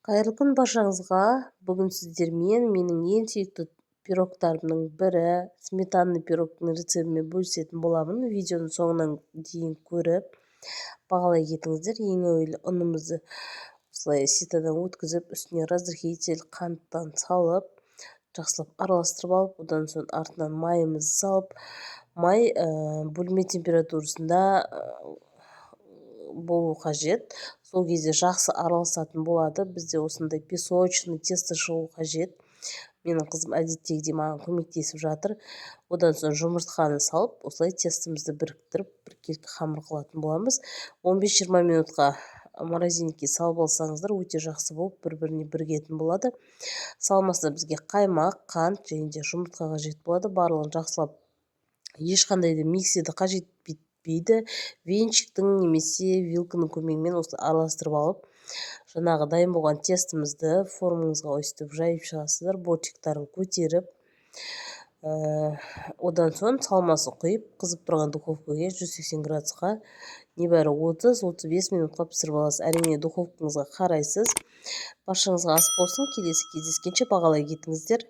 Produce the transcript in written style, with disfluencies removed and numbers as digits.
Қайырлы күн баршаңызға! Бүгін сіздермен менің ең сүйікті пирогтарымның бірі сметанный пирогтың рецептімен бөлісетін боламын. Видеоның соңынан дейін көріп, бағалай кетіңіздер. Ең әуелі ұнымызды осылай ситодан өткізіп, үстіне разрыхлитель, қанттан салып, жақсылап араластырып алып, одан соң артынан майымызды салып, май бөлме температурасында болу қажет, сол кезде жақсы араласатын болады. Бізде осындай песочный тесто шығу қажет. Менің қызым әдеттегідей маған көмектесіп жатыр. Одан соң жұмыртқаны салып, осылай тестомызды біріктіріп, біркелкі қамыр қылатын боламыз. 15-20 минутқа морозильникке салып алсаңыздар, өте жақсы болып бір біріне бірігетін болады. Салмасына бізге қаймақ, қант және де жұмыртқа қажет болады. Барлығын жақсылап, ешқандай да миксерді қажет етпейді, венчиктің немесе вилканың көмегімен осылай араластырып алып, жаңағы дайын болған тестомызды формаңызға өйстіп жайып шығасыздар, бортиктарын көтеріп, одан соң салмасын құйып, қызып тұрған духовкаға 180 градусқа небәрі 30-35 минутқа пісіріп аласыз. Әрине, духовкаңызға қарайсыз. Баршаңызға ас болсын! Келесі кездескенше, бағалай кетіңіздер!